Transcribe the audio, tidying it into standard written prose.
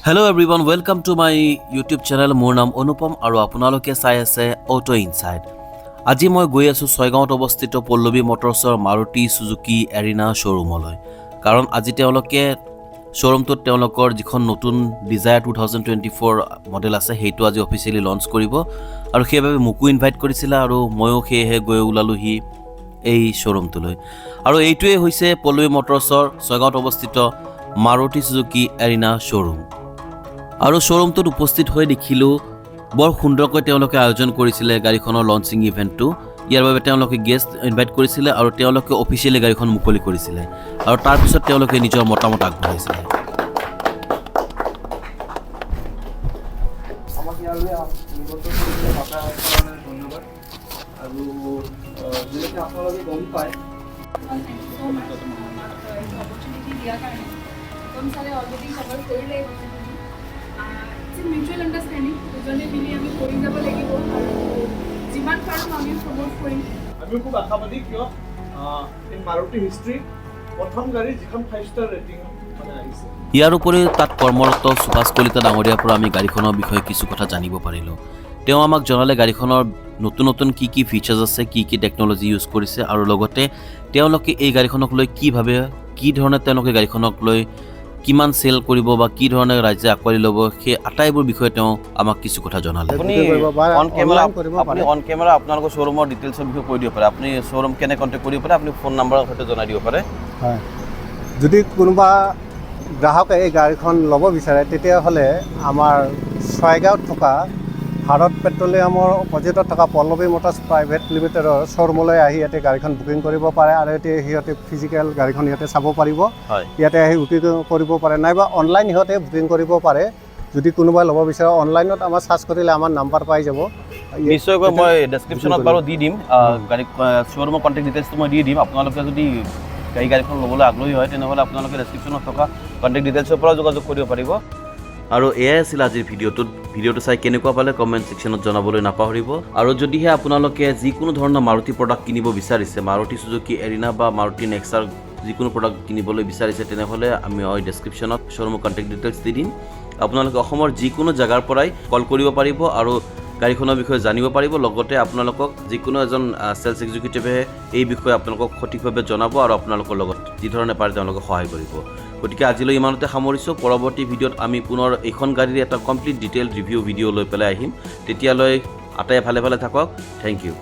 Hello everyone, welcome to my YouTube channel. মোৰ নাম অনুপম আৰু আপোনালোকে চাই আছে অ'টো ইনচাইড। আজি মই গৈ আছোঁ ছয়গাঁৱত অৱস্থিত পল্লৱী মটৰ্ছৰ মাৰুতি চুজুকি এৰিনা শ্ব'ৰুমলৈ, কাৰণ আজি তেওঁলোকে শ্ব'ৰুমটোত তেওঁলোকৰ যিখন নতুন ডিজায়াৰ 2024 মডেল আছে, সেইটো আজি অফিচিয়েলি লঞ্চ কৰিব আৰু সেইবাবে মোকো ইনভাইট কৰিছিলে আৰু ময়ো সেয়েহে গৈ ওলালোহি এই শ্ব'ৰুমটোলৈ। আৰু এইটোৱেই হৈছে পল্লৱী মটৰ্ছৰ ছয়গাঁৱত অৱস্থিত মাৰুতি চুজুকি এৰিনা শ্ব'ৰুম। আৰু শ্ব'ৰুমটোত উপস্থিত হৈ দেখিলোঁ, বৰ সুন্দৰকৈ তেওঁলোকে আয়োজন কৰিছিলে গাড়ীখনৰ লঞ্চিং ইভেণ্টটো। ইয়াৰ বাবে তেওঁলোকে গেষ্ট ইনভাইট কৰিছিলে আৰু তেওঁলোকে অফিচিয়েলি গাড়ীখন মুকলি কৰিছিলে আৰু তাৰপিছত তেওঁলোকে নিজৰ মতামত আগবঢ়াইছিলে। আমাক ইয়ালৈ নিমন্ত্ৰণ কৰিবলৈ মাতাৰ কাৰণে ধন্যবাদ। আৰু যেনেকৈ আপোনালোকে গম পায়। Thank you so much আমাক এইটো অপৰচুনিটি দিয়াৰ কাৰণে। অনুপম ছাৰে অলৰেডি কভাৰ কৰিলে বস্তুখিনি। It's a mutual understanding, দুজনে মিলি আমি কৰি যাব লাগিব আৰু যিমান পাৰোঁ আমিও প্ৰমোট কৰিম। আমিও খুব আশাবাদী, কিয় ইন মাৰুতি হিষ্ট্ৰী প্ৰথম গাড়ী যিখন 5 ষ্টাৰ ৰেটিং মানে আহিছে। ইয়াৰ উপৰিও তাত কৰ্মৰত সুভাষ কলিতা ডাঙৰীয়াৰ পৰা আমি গাড়ীখনৰ বিষয়ে কিছু কথা জানিব পাৰিলোঁ। তেওঁ আমাক জনালে গাড়ীখনৰ নতুন নতুন কি কি ফিচাৰ্ছ আছে, কি কি টেকন'লজি ইউজ কৰিছে আৰু লগতে তেওঁলোকে এই গাড়ীখনক লৈ কি ভাবে, কি ধৰণে তেওঁলোকে গাড়ীখনক লৈ কিমান চেল কৰিব বা কি ধৰণে ৰাইজে আঁকোৱালি ল'ব, সেই আটাইবোৰ বিষয়ে তেওঁ আমাক কিছু কথা জনালে। আপুনি বুকিং কৰিব বা অন কেমেৰা অনলাইন কৰিব আপুনি পাৰে। অন কেমেৰা আপোনালোকৰ শ্ব'ৰুমৰ ডিটেইলছৰ বিষয়ে কৈ দিব পাৰে। আপুনি শ্ব'ৰুম কেনে কণ্টেক্ট কৰিব পাৰে, আপুনি ফোন নাম্বাৰৰ সৈতে জনাই দিব পাৰে। হয়, যদি কোনোবা গ্ৰাহকে এই গাড়ীখন ল'ব বিচাৰে, তেতিয়াহ'লে আমাৰ ছয়গাঁৱত থকা ভাৰত পেট্ৰলিয়ামৰ অপজিটত থকা পল্লৱী মটৰ্ছ প্ৰাইভেট লিমিটেডৰ শ্ব'ৰুমলৈ আহি ইয়াতে গাড়ীখন বুকিং কৰিব পাৰে আৰু এতিয়া সিহঁতে ফিজিকেল গাড়ীখন ইয়াতে চাব পাৰিব। ইয়াতে আহি বুকিং কৰিব পাৰে, নাইবা অনলাইন সিহঁতে বুকিং কৰিব পাৰে। যদি কোনোবাই ল'ব বিচাৰে, অনলাইনত আমাৰ চাৰ্চ কৰিলে আমাৰ নাম্বাৰ পাই যাব। নিশ্চয়কৈ মই ডেছক্ৰিপশ্যনত বুকিং বাৰু দি দিম, গাড়ী শ্ব'ৰুমৰ কণ্টেক্ট ডিটেইলছটো মই দি দিম। আপোনালোকে যদি গাড়ীখন ল'বলৈ আগ্ৰহী হয়, তেনেহ'লে আপোনালোকে ডেছক্ৰিপশ্যনত থকা কণ্টেক্ট ডিটেইলছৰ পৰাও যোগাযোগ কৰিব পাৰিব। আৰু এয়াই আছিল আজিৰ ভিডিঅ'টোত। ভিডিঅ'টো চাই কেনেকুৱা পালে কমেণ্ট ছেকশ্যনত জনাবলৈ নাপাহৰিব। আৰু যদিহে আপোনালোকে যিকোনো ধৰণৰ মাৰুতি প্ৰডাক্ট কিনিব বিচাৰিছে, মাৰুতি চুজুকি এৰিনা বা মাৰুতি নেক্সাৰ যিকোনো প্ৰডাক্ট কিনিবলৈ বিচাৰিছে, তেনেহ'লে আমি ডেছক্ৰিপশ্যনত শ্ব'ৰুমৰ কণ্টেক্ট ডিটেইলছ দি দিম। আপোনালোকে অসমৰ যিকোনো জেগাৰ পৰাই কল কৰিব পাৰিব আৰু গাড়ীখনৰ বিষয়ে জানিব পাৰিব। লগতে আপোনালোকক যিকোনো এজন চেলছ এক্সিকিউটিভে এই বিষয়ে আপোনালোকক সঠিকভাৱে জনাব আৰু আপোনালোকৰ লগত যি ধৰণে পাৰে তেওঁলোকে সহায় কৰিব। গতিকে আজিলৈ ইমানতে সামৰিছোঁ। পৰৱৰ্তী ভিডিঅ'ত আমি পুনৰ এইখন গাড়ীৰ এটা কমপ্লিট ডিটেইল ৰিভিউ ভিডিঅ' লৈ পেলাই আহিম। তেতিয়ালৈ আটাই ভালে ভালে থাকক। Thank you.